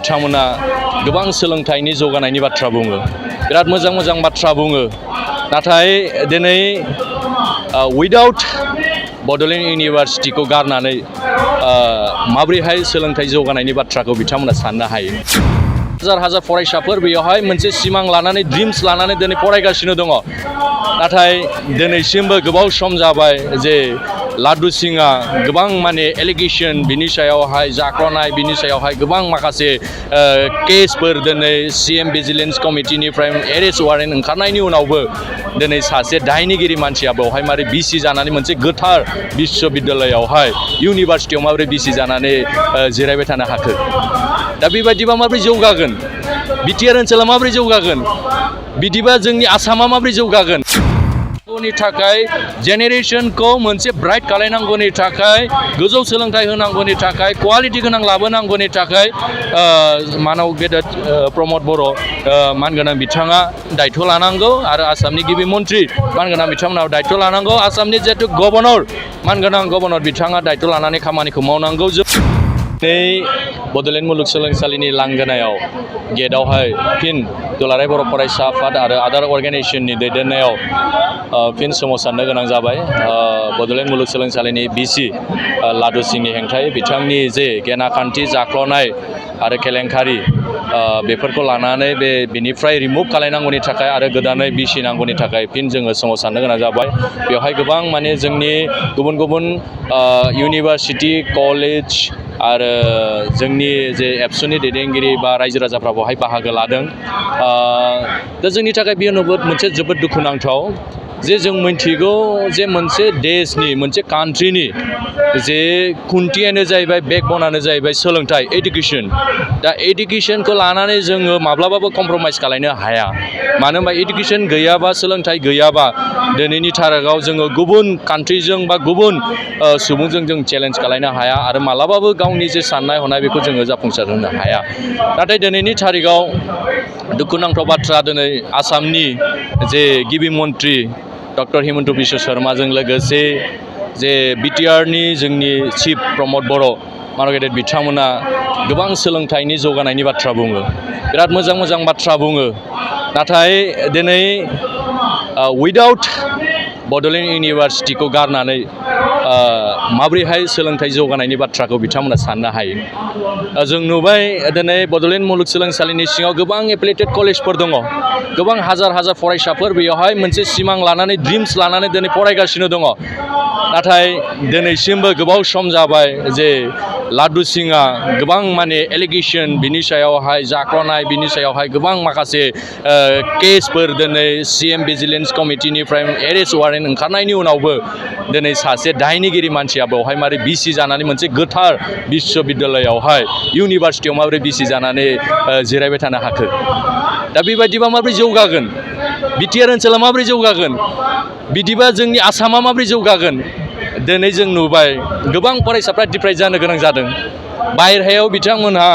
बिथांमोना गोबां सोलोंथाइनि जौगानायनि बाथ्रा बुङो, बिराद मोजां मोजां बाथ्रा बुङो, नाथाय दिनै उइदाउट बड'लेण्ड इउनिभारसिटिखौ गारनानै माबोरैहाय सोलोंथाइ जौगानायनि बाथ्राखौ बिथांमोना साननो हायो। हाजार हाजार फरायसाफोर बेयावहाय मोनसे सिमां लानानै ड्रिम्स लानानै दिनै फरायगासिनो दङ, नाथाय दिनैसिमबो गोबाव सम जाबाय जे लाडु सिंआ गोबां माने एलिगेशन बिनि सायावहाय जाख्लनाय, बिनि सायावहाय गोबां माखासे केसफोर दिनै CM भिजिलेन्स कमिटिनिफ्राय एरेस्ट वारेन्ट ओंखारनायनि उनावबो दिनै सासे दायनिगिरि मानसिया बेवहाय माबोरै बिसि जानानै मोनसे गोथार बिश्वबिद्यालयावहाय इउनिभारसिटियाव माबोरै बिसि जानानै जिरायबाय थानो हाखो? दा बेबायदिबा माबोरै जौगागोन? बिटिआर ओनसोला माबोरै जौगागोन? बिदिबा जोंनि आसामा माबोरै जौगागोन? नि थाखाय जेनेरेशनखौ मोनसे ब्राइट खालायनांगौनि थाखाय, गोजौ सोलोंथाइ होनांगौनि थाखाय, क्वालिटि गोनां लाबोनांगौनि थाखाय मानव गेदेर प्रमद बर' मानगोनां बिथाङा दायथ' लानांगौ आरो आसामनि गिबि मन्त्रि मानगोनां बिथांमोनाव दायथ' लानांगौ। आसामनि जिहेतु गभर्नर मानगोनां गभर्नर बिथाङा दायथ' लानानै खामानिखौ मावनांगौ। दिनै बड'लेण्ड मुलुगसोलोंसालिनि लांगोनायाव गेटआवहाय फिन दुलाराय बर' फरायसा आफाद आरो आदार अर्गेनाइजेसननि दैदेननायाव फिन सोमावसारनो गोनां जाबाय। बड'लेण्ड मुलुगसोलोंसालिनि बिसि लाडु सिंनि हेंथायै बिथांनि जे गेनाखान्थि जाख्लनाय आरो केलेंकारि बेफोरखौ लानानै बिनिफ्राय रिमुभ खालायनांगौनि थाखाय आरो गोदानै बिसि नांगौनि थाखाय फिन जोङो सोमावसारनो गोनां जाबाय। बेवहाय गोबां माने जोंनि गुबुन गुबुन इउनिभारसिटि, कलेज आरो जोंनि जे एबसुनि दैदेनगिरि बा रायजो राजाफ्रा बेवहाय बाहागो लादों। दा जोंनि थाखाय बेयो मोनसे जोबोद दुखुनांथाव जे जों मिन्थिगौ जे मोनसे देशनि, मोनसे कान्ट्रिनि जे खुन्थियानो जाहैबाय, बेकबनानो जाहैबाय सोलोंथाइ, एडुकेसन। दा एडुकेसनखौ लानानै जोङो माब्लाबाबो कमप्रमाइज खालायनो हाया। मानो होनबा एडुकेसन गैयाबा, सोलोंथाइ गैयाबा दिनैनि थारिखाव जोङो गुबुन कान्ट्रिजों बा गुबुन सुबुंजों जों चेलेन्ज खालायनो हाया आरो मालाबाबो गावनि जे साननाय हनाय बेखौ जोङो जाफुंसार होनो हाया। नाथाय दिनैनि थारिखाव दुखुनांथाव बाथ्रा, दिनै आसामनि जे गिबि मन्त्रि डक्टर हिमन्त बिश्व शर्माजों लोगोसे जे बिटिआरनि जोंनि चिफ प्रमद बर' मानव गेदेर बिथांमोना गोबां सोलोंथाइनि जौगानायनि बाथ्रा बुङो, बिराद मोजां मोजां बाथ्रा बुङो, नाथाय दिनै उइदाउट बड'लेण्ड इउनिभारसिटिखौ गारनानै माबोरैहाय सोलोंथाइ जौगानायनि बाथ्राखौ बिथांमोना साननो हायो? जों नुबाय दिनै बड'लेण्ड मुलुगसोलोंसालिनि सिङाव गोबां एफिलिएटेड कलेजफोर दङ, गोबां हाजार हाजार फरायसाफोर बेयावहाय मोनसे सिमां लानानै ड्रिम्स लानानै दिनै फरायगासिनो दङ, नाथाय दिनैसिमबो गोबाव सम जाबाय जे लाडु सिंआ गोबां माने एलिगेशन बिनि सायावहाय जाख्लनाय, बिनि सायावहाय गोबां माखासे केसफोर दिनै CM भिजिलेन्स कमिटिनिफ्राय एरेस्ट वारेन्ट ओंखारनायनि उनावबो दिनै सासे दायनिगिरि मानसिया बेवहाय माबोरै बिसि जानानै मोनसे गोथार बिश्वबिद्यालयावहाय इउनिभारसिटियाव माबोरै बिसि जानानै जिरायबाय थानो हाखो? दा बेबायदिबा माबोरै जौगागोन? बिटिआर ओनसोला माबोरै जौगागोन? बिदिबा जोंनि आसामा माबोरै जौगागोन? दिनै जों नुबाय गोबां फरायसाफ्रा डिप्राइभ जानो गोनां जादों। बायहेरायाव बिथांमोनहा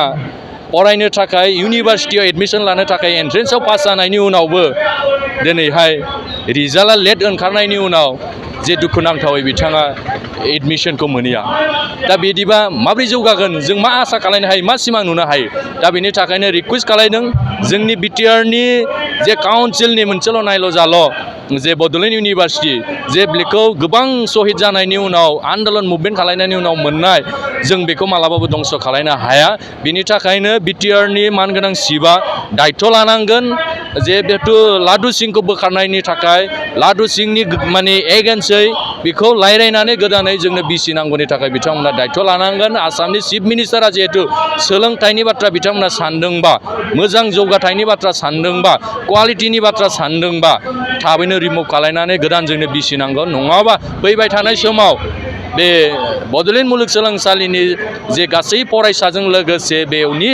फरायनो थाखाय, इउनिभारसिटियाव एडमिसन लानो थाखाय एन्ट्रेन्सआव पास जानायनि उनावबो दिनैहाय रिजाल्टआ लेट ओंखारनायनि उनाव जे दुखुनांथावै बिथाङा एडमिसनखौ मोनहैया। दा बिदिबा माबोरै जौगागोन? जों मा आसा खालामनो हायो, मा सिमां नुनो हायो? दा बेनि थाखायनो रिकुवेस्ट खालायदों जोंनि बिटिआरनि जे काउन्सिलनि मोनसेल' नायल' जाल' जे बड'लेण्ड इउनिभारसिटि जे बेखौ गोबां सहिद जानायनि उनाव आन्दलन मुभमेन्ट खालायनायनि उनाव मोननाय, जों बेखौ मालाबाबो दंस' खालायनो हाया। बिनि थाखायनो बिटिआरनि मानगोनां चिफआ दायथ' लानांगोन जे जिहेतु लाडु सिंखौ बोखारनायनि थाखाय, लाडु सिंनि माने एगेन्स्टै बेखौ रायज्लायनानै गोदानै जोंनो बिसि नांगौनि थाखाय बिथांमोना दायथ' लानांगोन। आसामनि चिफ मिनिस्टारा जिहेतु सोलोंथाइनि बाथ्रा बिथांमोना सानदोंबा, मोजां जौगाथायनि बाथ्रा सानदोंबा, क्वालिटिनि बाथ्रा सानदोंबा थाबैनो रिमुभ खालायनानै गोदान जोंनो बिसि नांगोन। नङाबा फैबाय थानाय समाव बे बड'लेण्ड मुलुगसोलोंसालिनि जे गासै फरायसाजों लोगोसे बेवनि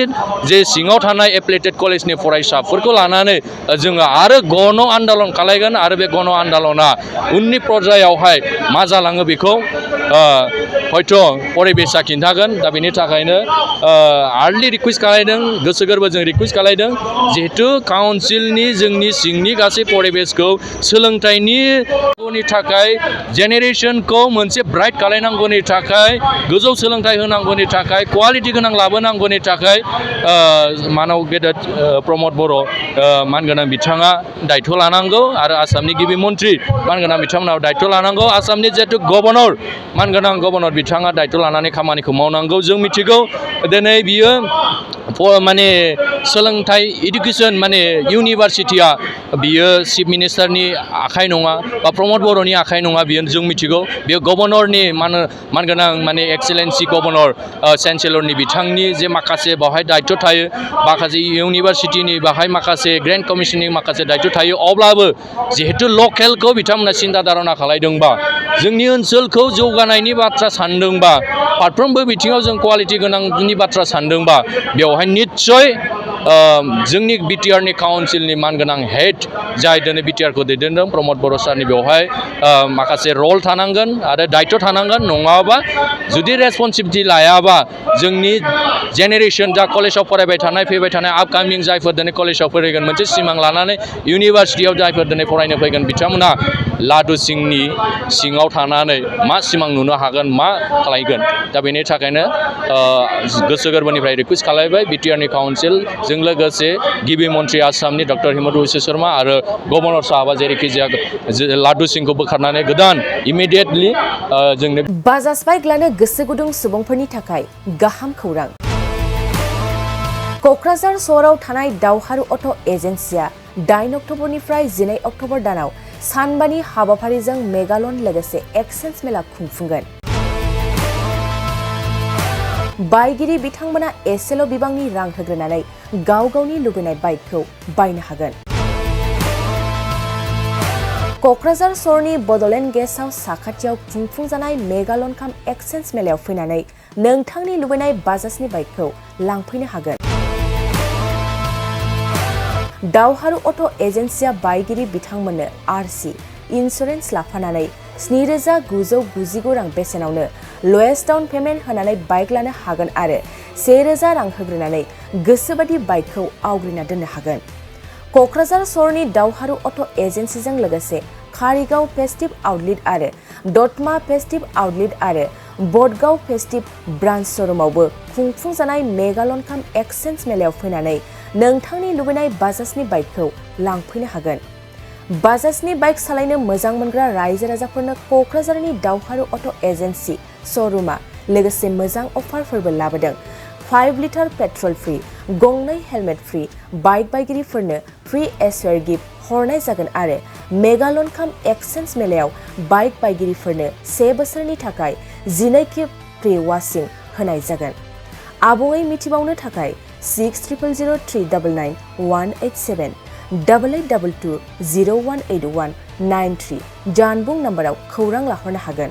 जे सिङाव थानाय एफिलिएटेड कलेजनि फरायसाफोरखौ लानानै जोङो आरो गण आन्दलन खालायगोन आरो बे गण आन्दलना उननि पर्यायावहाय मा जालाङो बेखौ हयथ' परिबेसा खिन्थागोन। दा बेनि थाखायनो आर्लि रिकुवेस्ट खालायदों, गोसो गोरबोजों रिकुवेस्ट खालायदों जिहेतु काउन्सिलनि जोंनि सिंनि गासै परिबेसखौ सोलोंथाइनि थाखाय जेनेरेशनखौ मोनसे ब्राइट बानायनांगौनि थाखाय गोजौ सोलोंथाइ होनांगौनि थाखाय क्वालिटि गोनां लाबोनांगौनि थाखाय मानव गेदेर प्रमद बर' मानगोनां बिथाङा दायथ' लानांगौ आरो आसामनि गिबि मन्थ्रि मानगोनां बिथांमोनाव दायथ' लानांगौ आसामनि जिहेतु गभर्नर मानगोनां गभर्नर बिथाङा दायथ' लानानै खामानिखौ मावनांगौ जों मिथिगौ दिनै बियो माने सोलोंथाइ इडुकेसन माने इउनिभारसिटिया बियो चिफ मिनिस्टारनि आखाइ नङा बा प्रमद बर'नि आखाइ नङा बियो जों मिथिगौ बेयो गभर्नरनि मानगोनां माने एक्सेलेन्सि गभर्नर चेन्सेलरनि बिथांनि जे माखासे बावहाय दायथ' थायो माखासे इउनिभारसिटिनि बाहाय माखासे ग्रेन्ड कमिसननि माखासे दायथ' थायो अब्लाबो जिहेतु लकेलखौ बिथांमोना सिन्था धारना खालायदोंबा जोंनि ओनसोलखौ जौगानायनि बाथ्रा सानदोंबा फारफ्रोमबो बिथिङाव जों क्वालिटि गोनांनि बाथ्रा सानदोंबा बेवहाय निस्सय जोंनि बिटिआरनि काउन्सिलनि मानगोनां हेड जाय दिनै बिटिआरखौ दैदेनदों प्रमद बर' सारनि बेवहाय माखासे रल थानांगोन आरो दायथ' थानांगोन नङाबा जुदि रेसपन्सिबिलिटि लायाबा जोंनि जेनेरेसन जा कलेजाव फरायबाय थानाय फैबाय थानाय आपकामिं जायफोर दिनै कलेजाव फरायगोन मोनसे सिमां लानानै इउनिभारसिटियाव जायफोर दिनै फरायनो फैगोन बिथांमोना लादु सिंनि सिङाव थानानै मा सिमां नुनो हागोन मा खालायगोन दा बेनि थाखायनो गोसो गोरबोनिफ्राय रिकुवेस्ट खालामबाय बिटिआरनि काउन्सिलजों लोगोसे गिबि मन्थ्रि आसामनि डक्टर हिमन्त बिश्व शर्मा आरो गभर्नर साहाबा जेरैखि जाया लादु सिंखौ बोखारनानै गोदान इमिडियेटलि जोंनो बाजाज बाइक लानो गोसो गुदुं सुबुंफोरनि थाखाय गाहाम खौरां क'क्राझार सहराव थानाय दावहारु अट' एजेन्सिया 8 अक्ट'बरनिफ्राय 12 अक्ट'बर दानाव सानबानि हाबाफारिजों मेगालन लोगोसे एक्सेन्स मेला खुंफुंगोन बायगिरि बिथांमोना एसेल' बिबांनि रां होग्रोनानै गाव गावनि लुबैनाय बाइकखौ बायनो हागोन क'क्राझार सहरनि बड'लेण्ड गेस्ट हाउस साखाथियाव खुंफुंजानाय मेगालन काम एक्सेन्स मेलायाव फैनानै नोंथांनि लुबैनाय बाजाजनि बाइकखौ लांफैनो हागोन दावहारु अट' एजेन्सिया बायगिरि बिथांमोननो आरसि इन्सुरेन्स लाफानानै 7,999 रां बेसेनावनो लवेस्ट डाउन पेमेन्ट होनानै बाइक लानो हागोन आरो 1,000 रां होग्रोनानै गोसोबादि बाइकखौ आवग्रिना दोननो हागोन क'क्राझार सहरनि दावहारु अट' एजेन्सिजों लोगोसे कारिगाव फेस्टिभ आउटलेट आरो दतमा फेस्टिभ आउटलेट आरो बडगाव फेस्टिभ ब्रान्च श'रुमावबो खुंफुंजानाय मेगालन काम एक्सेन्स मेलायाव फैनानै नोंथांनि लुबैनाय बाजाजनि बाइकखौ लांफैनो हागोन बाजाजनि बाइक सालायनो मोजां मोनग्रा रायजो राजाफोरनो क'क्राझारनि दावहारु अट' एजेन्सि श'रुमा लोगोसे मोजां अफारफोरबो लाबोदों 5 लिटार पेट्रल फ्रि गंनै हेलमेट फ्रि बाइक बायगिरिफोरनो फ्रि एसवेर गिफ्ट हरनाय जागोन आरो मेगालन काम एक्सेन्स मेलायाव बाइक बायगिरिफोरनो 1 बोसोरनि थाखाय 12 खेब फ्रि वाशिं होनाय जागोन आबुङै मिथिबावनो थाखाय 6000399187 8822 018193 जानबुं नाम्बाराव खौरां लाहरनो हागोन।